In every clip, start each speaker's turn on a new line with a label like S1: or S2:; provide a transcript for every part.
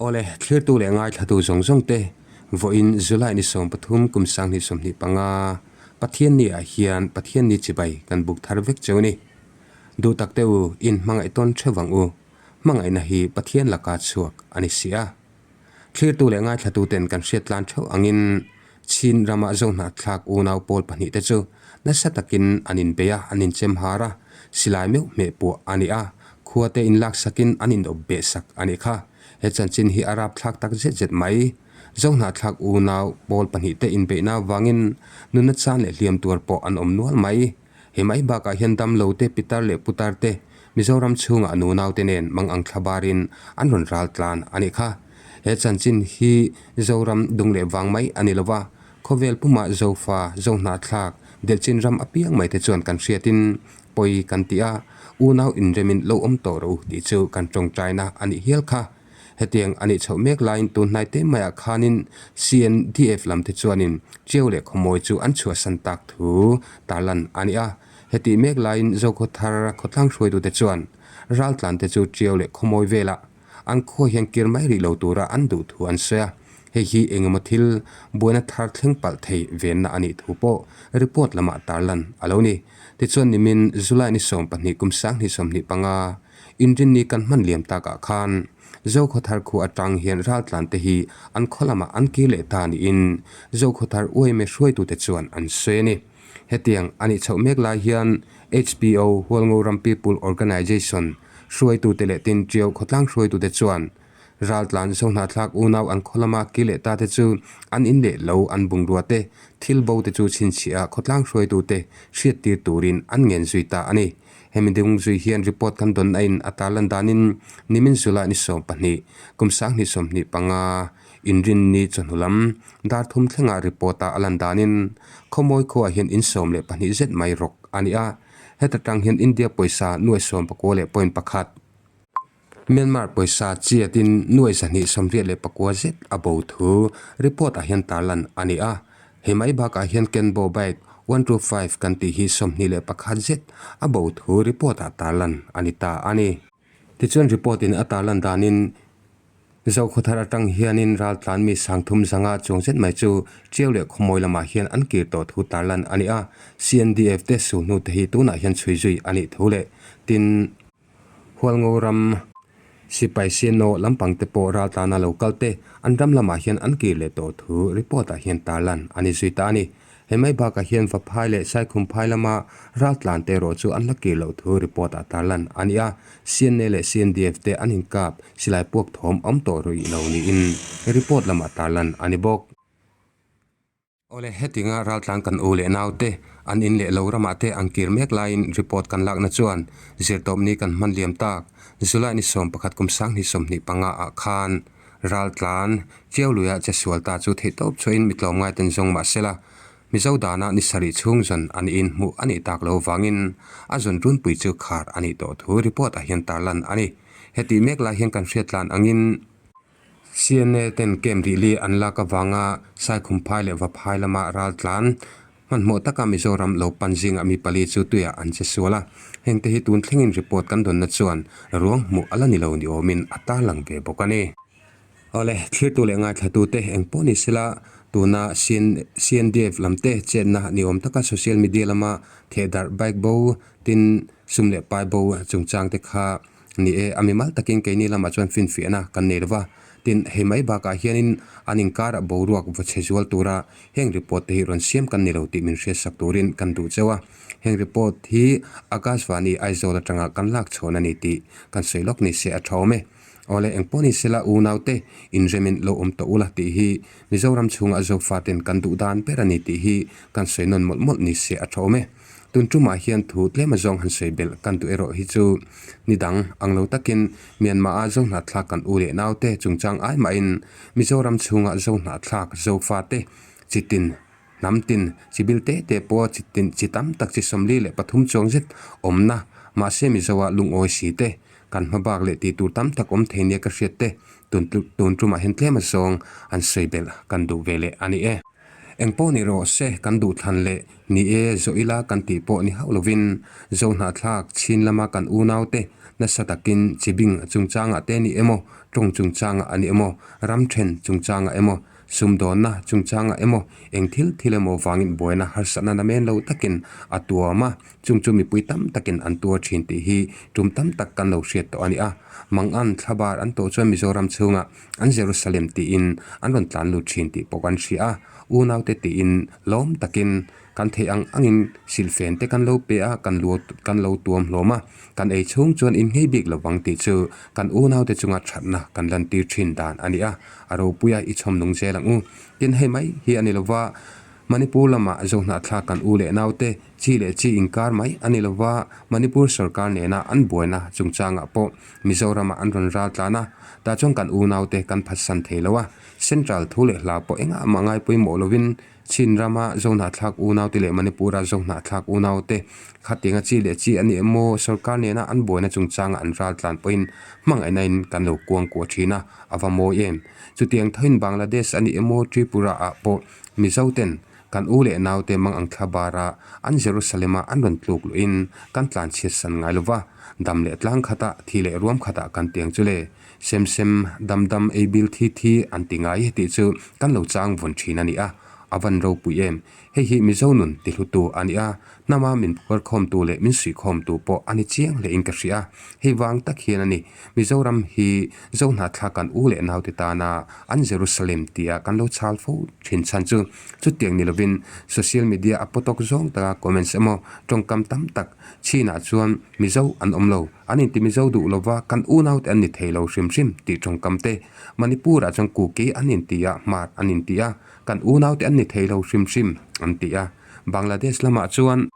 S1: Awle, thlirtu leh ngaithlatu zawng zawng te, vawiin July ni 13 kum 2025 Pathianni ah hian Pathianni chibai kan buk thar vek cheu ni. Duh tak te u, in hmangaih tawn theuh ang u. Hmangaihna hi Pathian laka chhuak a ni si a. Thlirtu leh ngaithlatu ten kan hriat tlan theuh angin Chin rama Zohnahthlak unau pawl pahnihte chu nasa takin an inbei a, an inchem har a, silai meuh hmeh puah a ni a, khuate inlaksakin an inawp behsak a nih kha. He chanchin hi a rapthlak tak zet zet mai. Zohnahthlak unau pawl pahnihte inbeihna avangin nunna chan leh hliam tuar pawh an awm nual mai. He mai bakah hian damlo te, pitar leh putar te, Mizoram chhungah nunau te nen mangang thla barin an rawn ral tlan a nih kha. He chanchin hi Zoram dung leh vang mai a ni lo va, khawvel pumah Zofa, Zohnahthlak, Delhchin ram apiang mai te chuan kan hriatin pawi kan ti a, unau inremin lo awm tawh rawh u tih chu kan tawngtaina a nih hial kha. Hetiang a nih chhoh mek laiin tun hnai te maiah khanin CNDF lam te chuanin Ṭiau leh Khawmawi chu an chhuahsan tak thu tarlan a ni a. Hetih mek laiin Zokhawthar khawtlang hruaitute chuan raltlante chu Ṭiau leh Khawmawi velah an khaw hian kir mai rih lo tura an duh thu an sawi a. Hei hi engemaw thil buaina thar thleng palh thei venna a nih thu pawh report lamah tarlan a lo ni. Tichuan nimin July ni 12 kum 2025, Inrinni kan hman liam takah khan Zokhawthar khu atang hian raltlante hi an khaw lamah an kir leh ta niin Zokhawthar uaime hruaitute chuan an sawi a ni. Hetiang a nih chhoh mek lai hian HPO, Hualngoram People Organisation, hruaitute leh Tintiau khawtlang hruaitute chuan raltlan Zohnahthlak unau an khaw lama kir leh ta te chu an in leh lo an bungrua te, thil bo te chu chhinchhiah khawtlang hruaitute hriattir turin an ngen zui ta a ni. Hemi dung zui hian report kan dawn aiin a tarlan danin nimin July ni 12, kum 2025, inrinni chawhnu lam dar thum thlengah report-a a lan danin Khawmawi khuaah hian in 12 zet mai rawk a ni a, heta tang hian India pawisa nuai sawmpakua leh point pakhat, Myanmar pawisa chiatin nuai 284 zet a bo thu report ah hian tarlan a ni a. Hei mai bakah hian Kenbo bike 125 kan tih hi 21 zet a bo thu report ah tarlan a ni ta a ni. Tichuan report in a tarlan danin Zokhawthar atang hianin raltlan mi sangthum zanga chuang zet mai chu Ṭiau leh Khawmawi lamah hian an kir tawh thu tarlan a ni a. CNDF te suhnu te hi tunah hian chhui zui a nih thu leh tin Hualngo ram sipai siano lampang te pawh raltlana lo kal te an ram lamah hian an kir leh tawh thu report ah hian tarlan a ni zui ta a ni. He mai bakah hian Vaphai leh Saikhumphai lama raltlan te erawh chu an la kir loh thu report ah tarlan a ni a, CNA leh CNDF te an inkap silai puak thawm awm tawh rih lo niin report lamah tarlan a ni bawk. Awle, hetinga raltlan kan u leh naute an in leh lo ramah te an kir mek laiin report kan lakna chuan zirtawpni kan hman liam tak. July ni 11 kum 2025 ah khan raltlan Chiauluia che sual ta chu theihtawp chhuahin mi tlawmngai ten zawng mah sela Mizo dana ni sarih chhung zawn an in hmuh a nih tak lo vangin a zawn runpui chu khar a nih tawh thu report ah hian tarlan a ni. Hetih mek lai hian kan hriattlan angin CNA ten camp rihli an lak avanga Saikhumphai leh Vaphai lama raltlan hmanhmawh taka Mizoram lo pan zingah mi pali chu tuiah an che sual a, hengte hi tun thlengin report kan dawnna chuan ruang hmuh a la ni lo ni awmin a tarlang ve bawk a ni. Awle, thlirtu leh ngaithlatute eng pawh ni sela tuna CNDF lamte chetna ni awm taka social media lama thehdarh bike bo tin sum leh pai bo chungchangte kha Ni e, a mimal takin keini lamah chuan finfiahna kan nei lova, tin hei mai bakah hianin an inkarah boruak va chhe zual tura heng report te hi rawn siam kan ni lo tih min hriatsak turin kan duh cheu a. Heng report hi Akashvani Aizawl atanga kan lak chhawn a ni tih kan sawi lawk ni se a tha awm e. Awle engpawh ni sela unaute inremin lo awm tawh ula tih hi Mizoram chhunga Zofaten kan duh dan ber a ni tih hi kan sawi nawn mawlh mawlh ni se a tha awm e. Tun tumah hian thu tlem azawng han sawi belh kan duh erawh hi chu ni dang ang lo takin Myanmar-a Zohnahthlak kan u leh naute chungchang ai mahin Mizoram chhunga Zohnahthlak Zofate chitin hnam tin chi bil te te pawha chi tin chi tam tak chi 43 chuang zet awmna mahse Mizoa lungawi si te kan hma bak leh tih tur tam tak awm thei nia ka hriat te tun tumah hian tlem azawng an sawi belh kan duh ve leh a ni e. Eng pawh ni rawh se kan duhthlan leh ni e zawh ila kan tih pawh ni hauh lovin Zohnahthlak chhin lama kan unaute nasa takin chibing chungchangah te ni emaw, tawng chungchangah a ni emaw, ram then chungchangah emaw, sumdawnna chungchangah emaw eng thil thil emaw vangin buaina harsatna namen lo takin a tuam a, chung chu mipui tam takin an tuar thin tih hi tum tam tak kan lo hriat tawh a ni a. Mangan thlabar an tawh chuan Mizoram chhungah an Jerusalem tiin an rawn tlan lut thin tih pawh kan hria a, unaute tiin lawm takin kan theih ang angin silhfen te kan lo pe a, kan lu kan lo tuam hlawm a, kan ei chhung chuan in nghei bik lovang tih chu kan unaute chunga thatna kan lantir thin dan a ni a, a ropuia i chhawm nung zel ang u. Tin hei mai hi a ni lova, Manipur lamah Zohnahthlak kan u leh naute chi leh chi inkar mai a ni lova, Manipur sorkar nena an buaina chungchangah pawh Mizoramah an rawn ral tlan a, tah chuan kan unaute kan phatsan thei lo a, Central thu leh hla pawh engah mah ngai pawimawh lovin Chin rama Zohnahthlak unaute leh Manipura Zohnahthlak unaute khatianga chi leh chi a ni emaw sorkar nena an buaina chungchanga an ral tlan pawhin hmangaihna in kan lo kuang kuah thin a, a va mawi em. Chutiang thoin Bangladesh a ni emaw Tripura ah pawh Mizo ten kan u leh naute mang ang thla bara an Jerusalem a an rawn tluk luhin kan tlan chhiat san ngai lova, dam leh tlang khatah thi leh ruam khatah kan tiang chu le. Sem sem, dam dam, ei bil thi thi an ti ngai tih chu kan lo chang vawn thin a ni a, a van ropui em. Hei hi Mizo nun ti hlutu a ni a, hnama min phuarkhawmtu leh min suihkhawmtu pawh a ni chiang hlein ka hria. Hei vang tak hian a ni, Mizoram hi Zohnahthlak kan u leh naute tana an Jerusalem tia kan lo chhal fo thin chhan chu chutiang ni lovin social media a pawtawk zawng taka comments emaw tawngkam tam tak chinah chuan Mizo an awm lo. An inti Mizo duh lova kan unaute an ni thei lo hrim hrim tih tawngkam te, Manipur-ah chuan Kuki an inti a, Hmar an inti a, kan unaute an ni thei lo hrim hrim an ti a. Bangladesh lamah chuan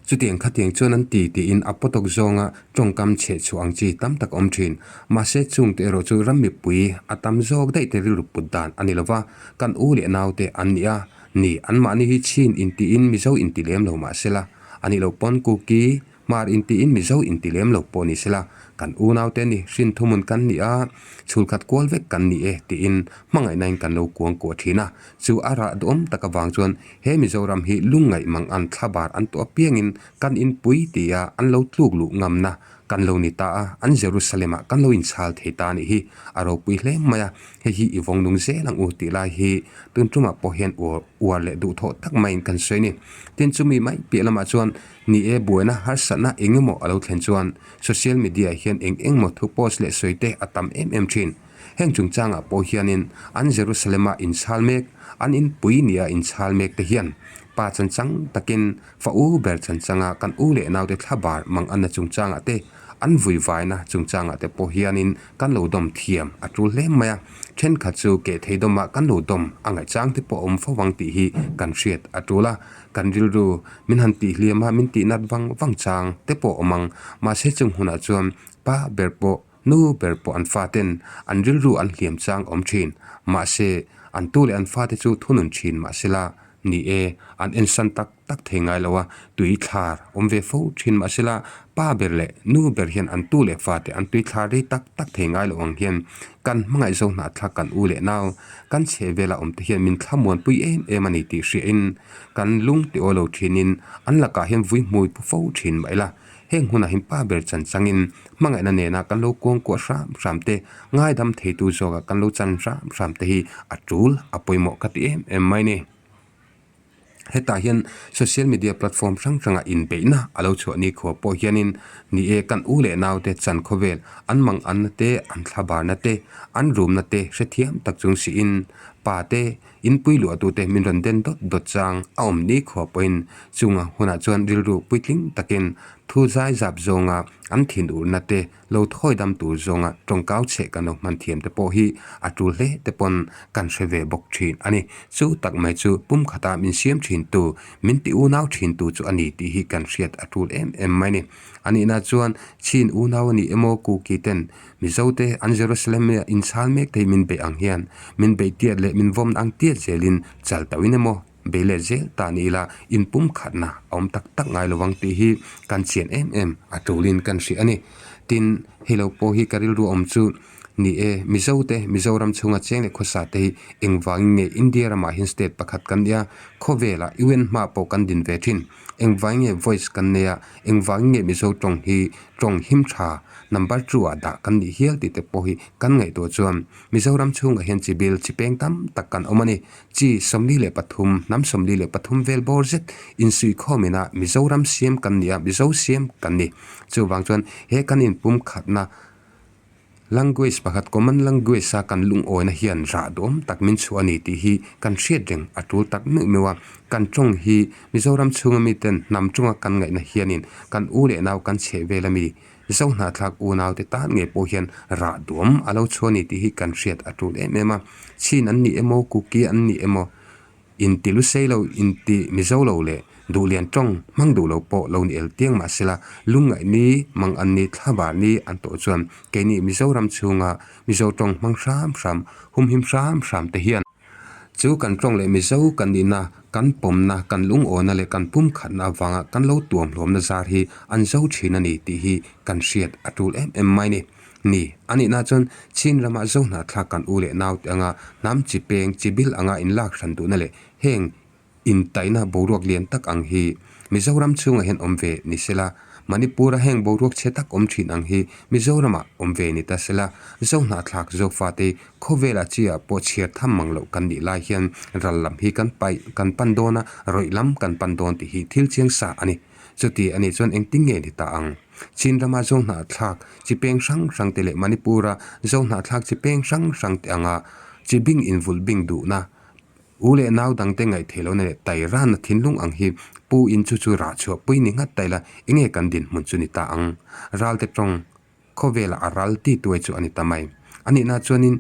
S1: chutiang khatiang chuan an ti tiin a pawtawk zawnga tawngkam chheh chhuah ang chi tam tak a awm thin. Mahse chungte erawh chu ram mipui a tam zawk daih te rilru put dan a ni lova, kan u leh naute an ni a, ni anmahni hi chin intiin Mizo inti lem lo mahsela a nih loh pawn Kuki Hmar intiin Mizo inti lem lo pawh ni sela, kan unaute ni hrin thumun kan ni a, chhulkhat kual vek kan ni e tiin hmangaihnain kan lo kuang kuah thin a. Chu a rah duhawm tak avang chuan he Mizoram hi lungngaih mang an thlabar an tuah piangin kan inpui tia an lo tluk luh ngamna kan lo ni ta a, an Jerusalem-ah kan lo inchhal thei ta a nih hi a ropui hle mai a, hei hi i vawng nung zel ang u tih lai hi tun tumah pawh hian uar leh duhthawh tak maiin kan sawi a ni. Tin chumi mai piah lamah chuan Ni e, buaina harsatna eng emaw a lo thlen chuan social media hian eng eng maw thu post leh sawi te a tam em em thin. Heng chungchangah pawh hianin an Jerusalem-a inchhal mek, an inpui nia inchhal mek te hian pa chanchang takin fa u ber chanchanga kan u leh naute thlabar mang anna chungchangah te, an vuivaina chungchangah te pawh hianin kan lo dawm thiam a tul hle mai a. Thenkhat chu keh thei dawmah kan lo dawm a ngaihchang te pawh a awm fo vang tih hi kan hriat a tul a. Kan rilru min han tih hliam a, min tih nat vang vang chang te pawh awm ang. Mahse chung hunah chuan pa ber pawh, nu ber pawh an faten an rilru an hliam chang awm thin. Mahse an tu leh an fate chu thunun thin mahsela ni e, an ensan tak tak thei ngai lo a, tui thlar awm ve fo thin mahsela pa ber leh nu ber hian an tu leh fate an tui thlar rei tak tak thei ngai lo ang hian kan hmangaih zo hnahthlak kan u leh nau kan chheh vela awm te hian min thlamuanpui em em a ni tih hriain kan lung ti aw lo thinin an lakah hian vui hmui pu fo thin mah ila heng hunah hian pa ber chan changin hmangaihna nena kan lo kuang kuah hram hram te ngaidam theitu zawkah kan lo chan hram hram te hi a tul a pawimawh ka ti em em mai ni. Hetah hian social media platform hrang hrangah inbeihna a lo chhuah ni khua pawh hianin ni e kan u leh naute chan khawvel an mang anna te, an thlabarna te, an rumna te hrethiam tak chung siin pa te, inpui luahtute min rawn den dawt dawt chang a awm ni khua pawhin chunga hunah chuan rilru puitling takin thu zai zap zawnga an thinurna te Lo thawi dam tur zawnga tawngkau chheh kan lo hman thiam te pawh hi a tul hle te pawn kan hre ve bawk thin a ni. Chu tak mai chu pum khata min siam thin tu, min ti unau thin tu chu a ni tih hi kan hriat a tul em em mai ni. A nihna chuan Chin unau a ni emaw Kuki ten Mizo te an Jerusalem a inchhal mek te hi min beih ang hian min beih tiat leh min vawmna ang tiat zelin chal tauhin emaw Bei leh zel ta ni ila inpumkhatna a awm tak tak ngai lovang tih hi kan chian em em a tulin kan hria a ni. Tin, hei lo pawh hi ka rilru awm chu Ni e, Mizote, Mizoram chhunga cheng leh khawsa te hi engvangin nge India ramah hian state pakhat kan nia, khawvelah UN hma pawh kan din ve thin. Engvangin nge voice kan nei a, engvangin nge Mizo tawng hi tawng him tha number two ah dah kan nih hial tih te pawh hi kan ngaihtuah chuan Mizoram chhungah hian chi bil chi peng tam tak kan awm a ni. Chi 43, hnam 43 vel bawr zet insuihkhawm ina Mizoram siam kan ni a, Mizo siam kan ni. Chuvang chuan he kan inpumkhatna Language pakhat common language a kan lungawina hian rah duhawm tak min chhuah a ni tih hi kan hriat reng a tul tak meuh meuh a. Kan tawng hi Mizoram chhunga miten hnam tawnga kan ngaihna hianin kan u leh nau kan chheh vel ami Zohnahthlak unaute tan ngei pawh hian rah duhawm a lo chhuah a ni tih hi kan hriat a tul em em a. Chin an nih emaw Kuki an nih emaw Inti lusei lo, inti mizo lo leh duhlian tawng hmang duh lo pawh lo ni el tiang mah sela, lungngaih ni, mang an ni, thlabar ni an tawh chuan keini Mizoram chhunga Mizo tawng hmang hram hram, humhim hram hram te hian chu kan tawng leh Mizo kan nihna, kan pawmna, kan lungawna leh kan pumkhatna avanga kan lo tuamhlawmna zar hi an zo thin a ni tih hi kan hriat a tul em em mai ni. Ni, a nihna chuan Chin ramah Zohnahthlak kan u leh naute anga hnam chi peng, chi bil anga inlak hran duhna leh heng intaihna boruak lian tak ang hi Mizoram chhungah hian awm ve ni sela, Manipur-a heng boruak chhe tak awm thin ang hi Mizoramah awm ve ni ta sela, Zohnahthlak Zofate khawvelah chi ah pawh chhiar tham mang loh kan nih lai hian ral lam hi kan paih kan pan dawn a, rawih lam kan pan dawn tih hi thil chiang sa a ni. Chuti a nih chuan engtin nge ni ta ang? Chin rama Zohnahthlak chi peng hrang hrang te leh Manipur-a Zohnahthlak chi peng hrang hrang te anga chi bing invulh bing duhna, u leh nau dangte ngaihtheih lohna leh tairana thinlung ang hi pu in chu chu rah chhuah pui ni ngat ta ila enge kan dinhmun chu ni ta ang? Ralte tawng khawvelah a ral ti tuai chu a ni ta mai. A nihna chuanin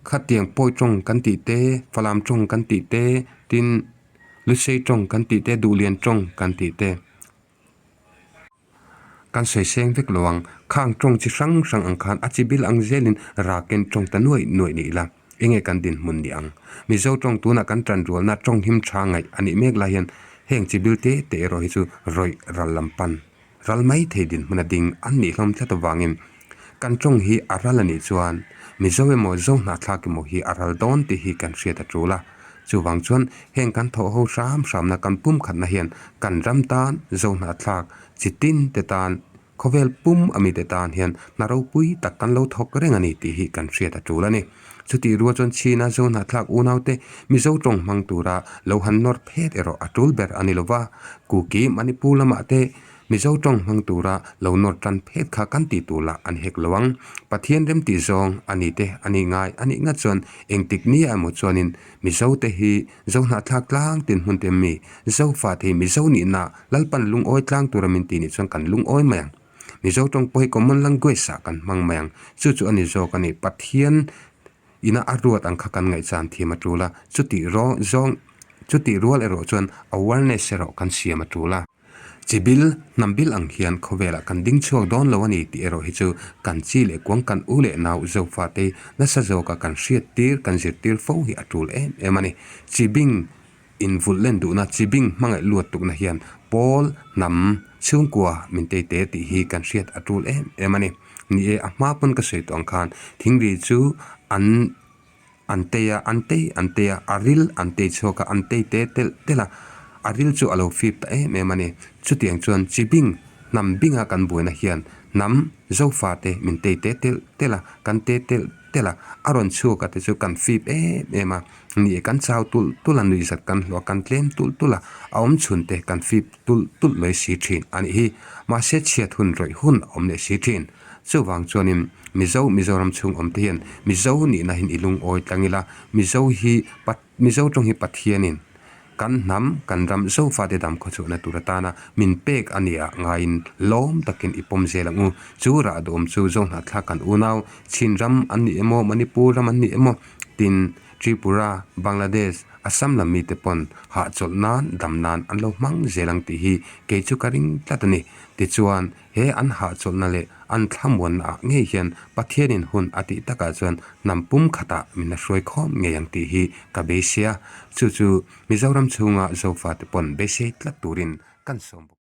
S1: khatiang pawi tawng kan tih te, Falam tawng kan tih te, tin Lusei tawng kan tih te, Duhlian tawng kan tih te. Kan sawi seng vek lo ang. Khang tawng chi hrang hrang ang khan a chi bil ang zelin raken tawng ta nuaih nuaih ni ila. Enge kan dinhmun ni ang? Mizo tawng tunah kan tan rualna tawng him tha ngaih a nih mek lai hian heng chi bil te te erawh hi chu rawih ral lam pan ral mai thei dinhmun a ding an nih hlawm tlat avangin kan tawng hi a ral a nih chuan Mizo emaw Zohnahthlak emaw hi a ral dawn tih hi kan hriat a tul a. Chuvang chuan heng kan thawh ho hram hramna kan pumkhatna hian kan ram tan Zohnahthlak chi tin te tan khawvel pum a mite tan hian hna ropui tak kan lo thawk reng a ni tih hi kan hriat a tul a ni. Chutih rual chuan China Zohnahthlak unaute Mizo tawng hmang tura lo han nawr phet erawh a tul ber a ni lova, Kuki Manipur lamah te Mizo tawng hmang tura lo nawr tan phet kha kan tih tur lah an hek lo ang. Pathian remtih zawng a ni te a nih ngai a nih ngat chuan engtik nia emaw chuanin Mizo te hi Zohnahthlak tlang tin hmun te mi Zofa te hi Mizo nihna Lalpan lungawi tlang tura min tih nih chuan kan lungawi mai ang. Mizo tawng pawh hi common language ah kan hmang mai ang. Chu chu a ni zawk a ni. Pathian ina a ruat ang kha kan ngaihchan thiam a tul a, chutih zawng chutih rual erawh chuan awareness erawh kan siam a tul a. Chi bil, hnam bil ang hian khawvelah kan ding chhuak dawn lo a ni tih erawh hi chu kan chi leh kuang kan u leh nau Zofate nasa zawka kan hriat tir, kan zirtir fo hi a tul em em a ni. Chi bing invulh len duhna, chi bing hmangaih luat tukna hian pawl, hnam, chhungkua min tei te tih hi kan hriat a tul em em a ni. Ni e, a hma pawn ka sawi tawh ang khan thingri chu an An tei a, an tei, an tei a, a ril an tei chhuak a, an tei te telh telh a, a ril chu a lo fip ta em em a ni. Chutiang chuan chi bing, hnam binga kan buaina hian hnam Zofate min tei te telh telh a, kan te telh telh a, a rawn chhuak a te chu kan fip em em a, ni e kan chau tulh tulh a, nuihzat kan hlawh a, kan tlem tulh tulh a, a awm chhun te kan fip tulh tulh mai si thin a nih hi. Mahse chhiat hun rawih hun a awm leh si thin. Chuvang chuanin Mizo Mizoram chhung awm te hian Mizo nihna hian i lungawi tlang ila, Mizo hi Mizo tawng hi Pathianin kan hnam, kan ram Zofate dam khawchhuahna tur atana min pek a nia ngaiin lawm takin i pawm zel ang u. Chu rah duhawm chu Zohnahthlak kan unau, Chin ram an ni emaw, Manipur ram an ni emaw, tin Tripura, Bangladesh, Assam lam mite pawn hahchawlh nan, dam nan an lo hmang zel ang tih hi kei chu ka ring tlat a ni. Tichuan, He an hahchawlhna leh an thlamuanna ah ngei hian Pathianin hun a tih takah chuan hnam pum khatah min la hruai khawm ngei ang tih hi ka beisei a, chu chu Mizoram chhunga Zofate pawn beisei tlat turin kan sawm bawk.